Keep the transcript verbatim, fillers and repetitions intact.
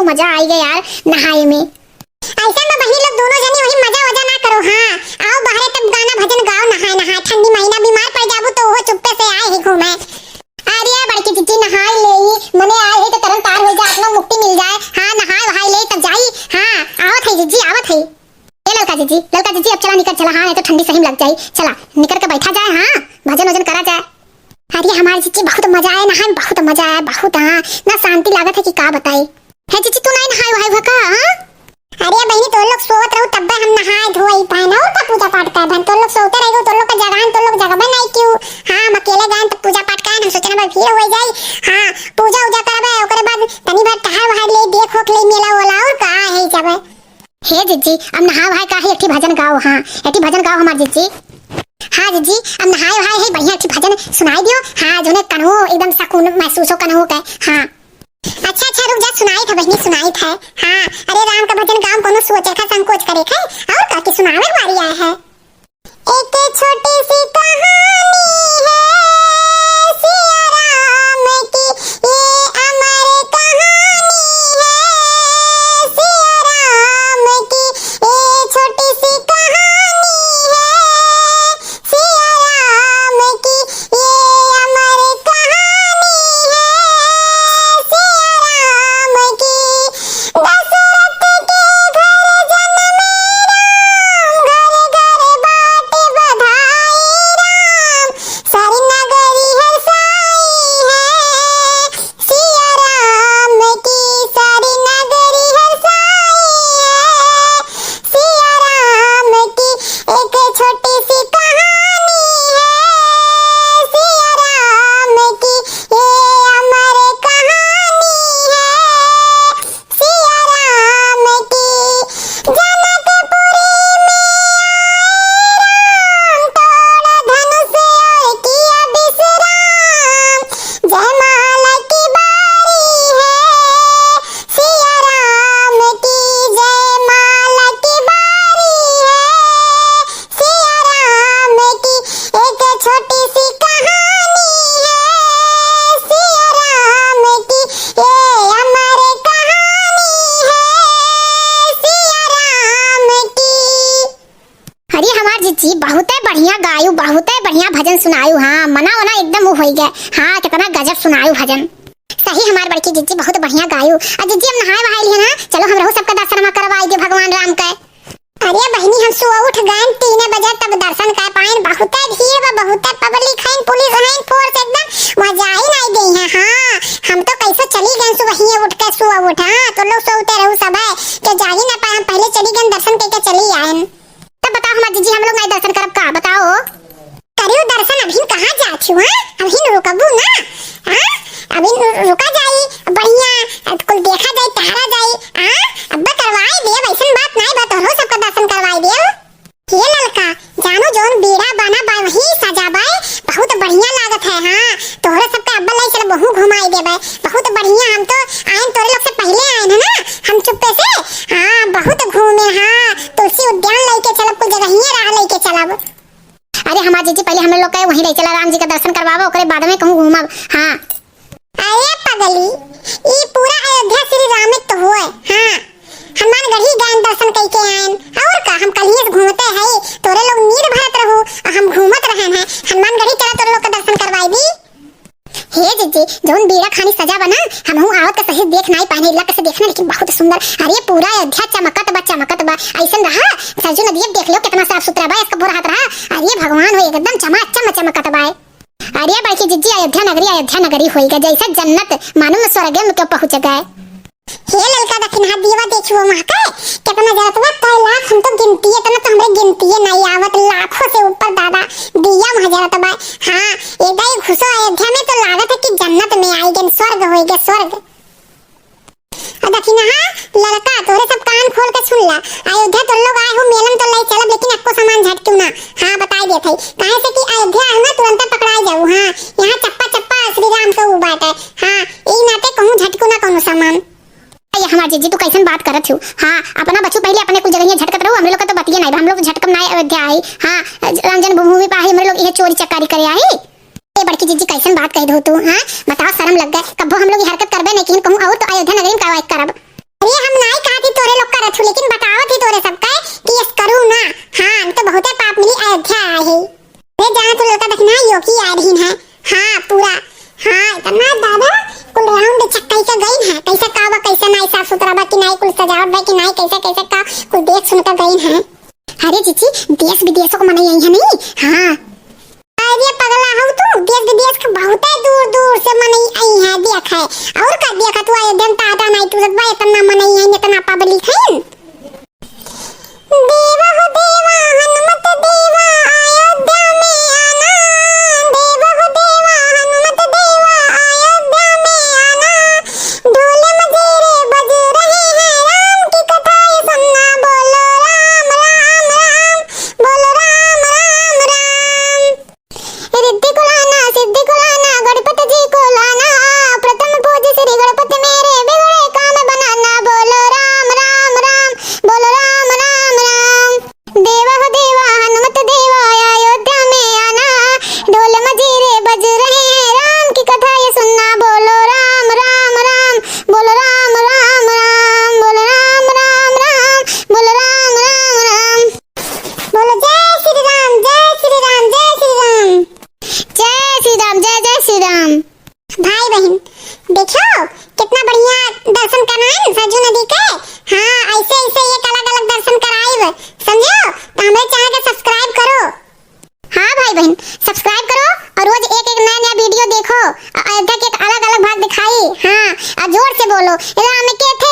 मजा आइ गए यार नहाए में। अइसन में बहिनी लोग दोनों जनी वही मजा वजा ना करो, हाँ, आओ बाहरे तब गाना भजन गाओ, नहाए नहाए, ठंडी महीना बीमार पड़ जाबू तो वो चुप्पे से आए ही घूमे। अरे बड़की जिज्जी नहाए ले, मने आए है तो तरन तार हो जाए, अपना मुक्ति मिल जाए। हाँ, नहाए वहाए ले तब जाई। हाँ, आवत है जिज्जी, आवत है। ए ललका जिज्जी, ललका जिज्जी, अब चला निकर चला, हाँ, नहीं तो ठंडी सही में लग जाई। चला निकर के बैठा जाए, हाँ, भजन वजन करा जाए। अरे हमार जिज्जी बहुत मजा आए नहाए में, बहुत मजा आए, बहुत, हाँ, ना शांति लागत है कि का बताई। हे जिज्जी, तू नहीं नहाए वहाए हुआ का, हाँ? अरे बहिनी, तोर लोग सोवत रहू तब्बे हम नहाए धोए पाएन, और का पूजा पाठ करबन? तोर लोग सोवते रह गए, तोर लोग का जगाएन, तोर लोग जगबे नहीं क्यों? हाँ, हम अकेले गएन तो पूजा पाठ करन, हम सोचन भाई भीड़ हो जाई। हाँ, पूजा उजा करबे, ओकरे बाद तनी भर टहर वहर ले, देख होख ले मेला ओला, और का है जब। हे जिज्जी, अब नहाए वहाए का है, एक ठी भजन गाओ, हाँ, एक ठी भजन गाओ हमार जिज्जी। हाँ जिज्जी, अब नहाए वहाए है, बढ़िया एक ठी भजन सुनाई दियो। हाँ, जोने कनहू एकदम सकून महसूस हो कनहू के। हाँ। अच्छा, अच्छा, रुक जा, सुनाई था बहिनी, सुनाई था। हाँ, अरे राम का भजन गाम कोनो सोचे का संकोच करे थे, और का कि सुनावे वाली आए है। एक छोटी सी कहानी है सिया राम की, ये अमर कहानी है सिया राम की, ये छोटी सी कहानी है सिया राम की, ये अमर कहानी है सिया राम की। दशरथ के घर जनमे राम, घर घर बाटे बधाई राम, सारी नगरी हर्षाई है सिया राम की, सारी नगरी हर्षाई है सिया राम की। एक छोटी सी कहानी है सिया राम की, ये अमर कहानी है सिया राम की। जनकपुरी में आए राम, तोड़ धनुष और किया विश्राम। जयमाला की बारी है सिया राम की, जयमाला की बारी है सिया राम की। एक छोटी सी कहानी है सिया राम की, ये अमर कहानी है सिया राम की। अरे हमार जिज्जी, बहुते बढ़िया गायू, बहुते बढ़िया भजन सुनायू। हाँ, मना वना एकदम वो होई गए। हाँ, कितना गजब सुनायू भजन। सही हमार बड़की जिज्जी, बहुत बढ़िया गायू। आ जिज्जी, हम नहाए वहाए लिए ना, चलो हमरहू सबका दर्शन हम करवाई दे भगवान राम के। अरे बहिनी, हम सुबह उठ गए तीन बजे, तब दर्शन कर पाएन। बहुते भीड़ बा, बहुते पब्लिक है, पुलिस है, फोर्स एकदम वहाँ जा ही नहीं गई है। हाँ, हम तो कैसे चली गए सुबह ही उठ के, सुबह उठ। हाँ, तो लोग सोते रहू सब है, तो जा ही ना पाए, हम पहले चली गए, दर्शन करके चली आए। तब बताओ हमार जिज्जी, हम लोग नहीं दर्शन करब का, बताओ? करियो दर्शन, अभिन कहाँ जात हो, हाँ? अभिन रुकबू ना, हाँ? अभिन रु-, रुका जाई, बढ़िया, अब कुल देखा जाई, टहरा जाई, हाँ? अब्बा करवाई देब, ऐसन बात नहीं बा, तोहरो सबका दर्शन करवाई देब। ये ललका, जानो जौन बीड़ा बना बा, वही सजा बा, बहुत बढ़िया लागत है, हाँ? तोहरे सबका अब्बा लाई चल, वहू घुमाई देबे, बहुत बढ़िया। हम तो आयन, तोरे लोग से पहले आयन है ना, हम चुप्पे से, हाँ, बहुत घूमे, हाँ, तुलसी उद्यान लेके चलब, कुछ जगहिया राह लेके चलब। अरे हमार जीजी, पहले हम लोग के वहीं ले चला, राम जी का दर्शन करवावा, ओकरे बाद में कहूँ घूमब। हाँ। अरे पगली, ई पूरा अयोध्या श्री राम के तो होए। हाँ, हनुमानगढ़ी गए दर्शन कई के आयन। और का, हम कलिए से घूमते हैं, तोरे लोग नींद भरत रहू, और हम घूमत रहन हैं। हनुमानगढ़ी चला, तोरे लोग का दर्शन करवाई दी। हे जीजी, जौन बीड़ा खानी सजा बना, हमहू आवत का सही देख नाई पाने, लक से देखना, लेकिन बहुत सुंदर। अरे पूरा अयोध्या चमकत बा, चमकत बा। ऐसन रहा, सरजू नदिया देख लो, कितना साफ सुथरा बा, इसका बोरा हाथ रहा। अरे भगवान हो, एकदम चमाचम चमकत बा। अरे बड़की जीजी, अयोध्या नगरी, अयोध्या नगरी होई गए, जैसे जन्नत, मानो मैं स्वर्ग में क्यों पहुँच गए। हे ललका दखिनहा दीवा देखियो वहाँ के, कितना जरत बा, कई लाख हम तो गिनती है, इतना तो हमरे गिनती है नहीं आवत, लाखों से ऊपर दादा दिया वहाँ जरत बा। हाँ, एक दाई घुसो अयोध्या में तो लागत है कि जन्नत में आई गए, स्वर्ग होई गए, स्वर्ग। आ दखिनहा ललका, तोरे सब कान खोल के सुन ला, अयोध्या तो लोग आए हो, मेलन तो ले चलब, लेकिन एक्को सामान झटकियो ना। हाँ, बताई देत है, काहे से कि अयोध्या है ना, तुरंत पकड़ाई जाऊ। हाँ, यहाँ चप्पा चप्पा श्री राम के ऊ बाटे। हाँ, ई नाते कहूँ झटकियो ना कोनो सामान। अरे हमार जीजी, तू कैसन बात करत हो? हाँ, अपना बच्चू पहले अपने कुल जगह झटकत रहो, हमरे लोग का तो बतिये नहीं बा, हम लोग तो झटकम ना अयोध्या आई। हाँ, राम जन्मभूमि पे आई, हमरे लोग ये चोरी चकारी करे आई। ए बड़की जीजी, कैसन बात कह दो तू? हाँ, बताओ, शर्म लग गए, कब्बो हम लोग ये हरकत करबे नहीं किहन, कहूँ और तो अयोध्या नगरी में कार्रवाई करब। कइन है। अरे जीजी, देश विदेशों के मनई अइहैं नहीं? हाँ। अरे पगला हऊ तू, देश विदेश के बहुते दूर दूर से मनई अइहैं, देख है। और का देखत तू अयोध्या में टाटा नाई टूटत बा, इतना मनई है, इतना public है। देवा हो देवा, हनुमत देवा, अयोध्या में आना। देवा हो देवा, हनुमत देवा, अयोध्या में आना। ढोल मजीरे बज रहे हैं, राम की कथा ये सुनना। बोलो राम, राम, राम, बोलो राम, राम, राम। रिद्धि को लाना, सिद्धि को लाना, गणपति जी को लाना। प्रथम पूज्य श्री गणपति मेरे, बिगड़े काम बनाना। बोलो राम, राम, राम, बोलो राम, राम, राम। देवा हो देवा, हनुमत देवा, अयोध्या में आना। ढोल मजीरे बज रहे हैं, राम की कथा ये सुनना। बोलो राम, राम, राम, बोलो राम, राम, राम, बोलो राम, राम, राम, बोलो राम, राम, राम। बोलो जय श्री राम, जय श्री राम, जय श्री राम। जय श्री राम, जय जय श्री राम। भाई बहिन, देखो कितना बढ़िया दर्शन कराइन सरजू नदी के। हाँ, ऐसे ऐसे एक अलग अलग दर्शन कराइब, समझो? तो हमरे channel के subscribe करो। हाँ भाई बहिन, subscribe करो और रोज एक एक नया नया video देखो। अ-, अयोध्या के एक अलग अलग भाग दिखाई। हाँ, और जोर से बोलो, राम के थे